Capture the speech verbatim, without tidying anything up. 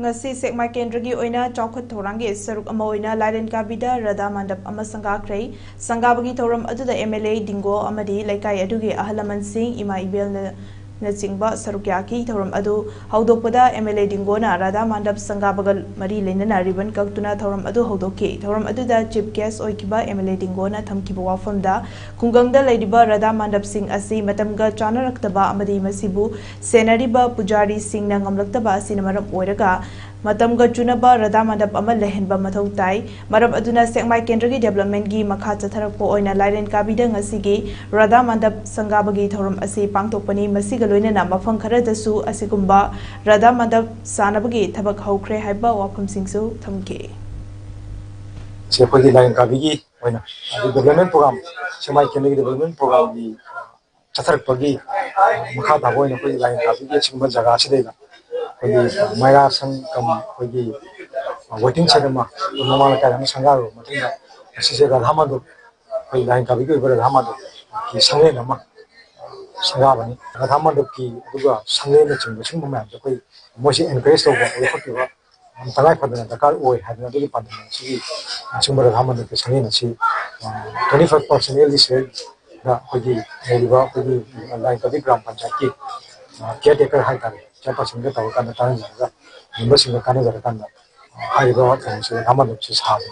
ꯉꯁꯤ ꯁꯦꯛꯃꯥꯏ ꯀꯦꯟꯗ꯭ꯔꯒꯤ ꯑꯣꯏꯅ ꯆꯥꯎꯈꯠ ꯊꯧꯔꯥꯡꯒꯤ ꯁꯔꯨꯛ ꯑꯃ ꯑꯣꯏꯅ ꯂꯥꯏꯔꯦꯟ ꯀꯥꯕꯤꯗ ꯔꯥꯙꯥ ꯃꯟꯗꯞ ꯑꯃ ꯁꯪꯒꯥꯈ꯭ꯔꯦ꯫ ꯁꯪꯒꯥꯕꯒꯤ ꯊꯧꯔꯝ ꯑꯗꯨꯗ ꯑꯦꯝ ꯑꯦꯜ ꯑꯦ ꯗꯤꯡꯒꯣ ꯑꯃꯗꯤ ꯂꯩꯀꯥꯏ ꯑꯗꯨꯒꯤ ꯑꯍꯜ ꯂꯃꯟꯁꯤꯡ, ꯏꯃꯥ ꯏꯕꯦꯜꯅꯆꯤꯡꯕ ꯁꯔꯨꯛ ꯌꯥꯈꯤ꯫ ꯊꯧꯔꯝ ꯑꯗꯨ ꯍꯧꯗꯣꯛꯄꯗ ꯑꯦꯝ ꯑꯦꯜ ꯑꯦ ꯗꯤꯡꯒꯣꯅ ꯔꯥꯙꯥ ꯃꯟꯗꯞ ꯁꯪꯒꯥꯕꯒ ꯃꯔꯤ ꯂꯩꯅꯅ ꯔꯤꯕꯟ ꯀꯛꯇꯨꯅ ꯊꯧꯔꯝ ꯑꯗꯨ ꯍꯧꯗꯣꯛꯈꯤ꯫ ꯊꯧꯔꯝ ꯑꯗꯨꯗ ꯆꯤꯐ ꯒꯦꯁ ꯑꯣꯏꯈꯤꯕ ꯑꯦꯝ ꯑꯦꯜ ꯑꯦ ꯗꯤꯡꯒꯣꯅ ꯊꯝꯈꯤꯕ ꯋꯥꯐꯝꯗ, ꯈꯨꯡꯒꯪꯗ ꯂꯩꯔꯤꯕ ꯔꯥꯙꯥ ꯃꯟꯗꯞꯁꯤꯡ ꯑꯁꯤ ꯃꯇꯝꯒ ꯆꯥꯅꯔꯛꯇꯕ ꯑꯃꯗꯤ ꯃꯁꯤꯕꯨ ꯁꯦꯟꯅꯔꯤꯕ ꯄꯨꯖꯥꯔꯤꯁꯤꯡꯅ ꯉꯝꯂꯛꯇꯕ ꯑꯁꯤꯅ ꯃꯔꯝ ꯑꯣꯏꯔꯒ ꯃꯇꯝꯒ ꯆꯨꯅꯕ ꯔꯥꯙꯥ ꯃꯟꯗꯞ ꯑꯃ ꯂꯩꯍꯟꯕ ꯃꯊꯧ ꯇꯥꯏ꯫ ꯃꯔꯝ ꯑꯗꯨꯅ ꯁꯦꯛꯃꯥꯏ ꯀꯦꯟꯗ꯭ꯔꯒꯤ ꯗꯤꯕꯦꯂꯞꯃꯦꯟꯒꯤ ꯃꯈꯥ ꯆꯠꯊꯔꯛꯄ ꯑꯣꯏꯅ ꯂꯥꯏꯔꯦꯟ ꯀꯥꯕꯤꯗ ꯉꯁꯤꯒꯤ ꯔꯥꯙꯥ ꯃꯟꯗꯞ ꯁꯪꯒꯥꯕꯒꯤ ꯊꯧꯔꯝ ꯑꯁꯤ ꯄꯥꯡꯊꯣꯛꯄꯅꯤ꯫ ꯃꯁꯤꯒ ꯂꯣꯏꯅꯅ ꯃꯐꯝ ꯈꯔꯗꯁꯨ ꯑꯁꯤꯒꯨꯝꯕ ꯔꯥꯙꯥ ꯃꯟꯗꯞ ꯁꯥꯅꯕꯒꯤ ꯊꯕꯛ ꯍꯧꯈ꯭ꯔꯦ ꯍꯥꯏꯕ ꯋꯥꯐꯝꯁꯤꯡꯁꯨ ꯊꯝꯈꯤ꯫ ꯁꯤ ꯑꯩꯈꯣꯏꯒꯤ ꯂꯥꯏꯔꯦꯟ ꯀꯥꯕꯤꯒꯤ ꯑꯣꯏꯅ ꯍꯥꯏꯗꯤ ꯗꯤꯕꯦꯂꯞꯃꯦꯟ ꯄ꯭ꯔꯣꯒ꯭ꯔꯥꯝ, ꯁꯦꯛꯃꯥꯏ ꯀꯦꯟꯗ꯭ꯔꯒꯤ ꯗꯤꯕꯦꯂꯞꯃꯦꯟ ꯄ꯭ꯔꯣꯒ꯭ꯔꯥꯝꯒꯤ ꯆꯠꯊꯔꯛꯄꯒꯤ ꯃꯈꯥ ꯇꯥꯕ ꯑꯣꯏꯅ ꯑꯩꯈꯣꯏꯒꯤ ꯂꯥꯏꯔꯦꯟ ꯀꯥꯕꯤꯒꯤ ꯑꯁꯤꯒꯨꯝꯕ ꯖꯒꯥ ꯑꯁꯤꯗꯩꯗ ꯑꯩꯈꯣꯏꯒꯤ ꯃꯩꯔꯥ ꯁꯪ ꯀꯝ ꯑꯩꯈꯣꯏꯒꯤ ꯋꯦꯇꯤꯡ ꯁꯦꯠ ꯑꯃ ꯃꯃꯥ ꯂꯩꯀꯥꯏꯗ ꯑꯃ ꯁꯪꯒꯥꯔꯕ ꯃꯇꯨꯡꯗ, ꯑꯁꯤꯁꯦ ꯔꯥꯙꯥ ꯃꯟꯗꯞ, ꯑꯩꯈꯣꯏ ꯂꯥꯏꯔꯦꯟ ꯀꯥꯕꯤꯒꯤ ꯑꯣꯏꯕ ꯔꯥꯙꯥ ꯃꯟꯗꯞꯀꯤ ꯁꯪꯂꯦꯟ ꯑꯃ ꯁꯪꯒꯥꯕꯅꯤ꯫ ꯔꯥꯙꯥ ꯃꯟꯗꯞꯀꯤ ꯑꯗꯨꯒ ꯁꯪꯂꯦꯟꯅꯆꯤꯡꯕ ꯁꯤꯒꯨꯝꯕ ꯃꯌꯥꯝꯁꯦ ꯑꯩꯈꯣꯏ ꯃꯣꯏꯁꯦ ꯑꯦꯟꯀꯔꯦꯖ ꯇꯧꯕ, ꯌꯣꯛꯈꯠꯄꯤꯕ ꯌꯥꯝ ꯇꯉꯥꯏ ꯐꯗꯅ ꯗꯔꯀꯥꯔ ꯑꯣꯏ ꯍꯥꯏꯗꯅ ꯑꯗꯨꯒꯤ ꯄꯥꯟꯗꯝ ꯑꯁꯤꯒꯤ ꯑꯁꯤꯒꯨꯝꯕ ꯔꯥꯙꯥ ꯃꯟꯗꯞꯀꯤ ꯁꯪꯂꯦꯟ ꯑꯁꯤ twenty five percent ꯑꯦꯜ ꯗꯤ ꯁꯤ ꯑꯦꯜꯗ ꯑꯩꯈꯣꯏꯒꯤ ꯂꯩꯔꯤꯕ ꯑꯩꯈꯣꯏꯒꯤ ꯂꯥꯏꯔꯦꯟ ꯀꯥꯕꯤ ꯒ꯭ꯔꯥꯝ ꯄꯟꯆꯥꯌꯠꯀꯤ ꯀꯤꯌꯔ ꯇꯦꯀꯔ ꯍꯥꯏꯇꯥꯔꯦ, ꯆꯤꯌꯔꯄꯔꯁꯟꯒ ꯇꯧꯔꯀꯥꯟꯗ ꯇꯥꯟꯅꯖꯔꯒ ꯃꯦꯝꯕꯔꯁꯤꯡꯒ ꯇꯥꯟꯅꯖꯔꯀꯥꯟꯗ ꯍꯥꯏꯔꯤꯕ ꯊꯧꯔꯝꯁꯤ ꯔꯥꯙꯥ ꯃꯟꯗꯞꯁꯤ ꯁꯥꯕꯅꯤ꯫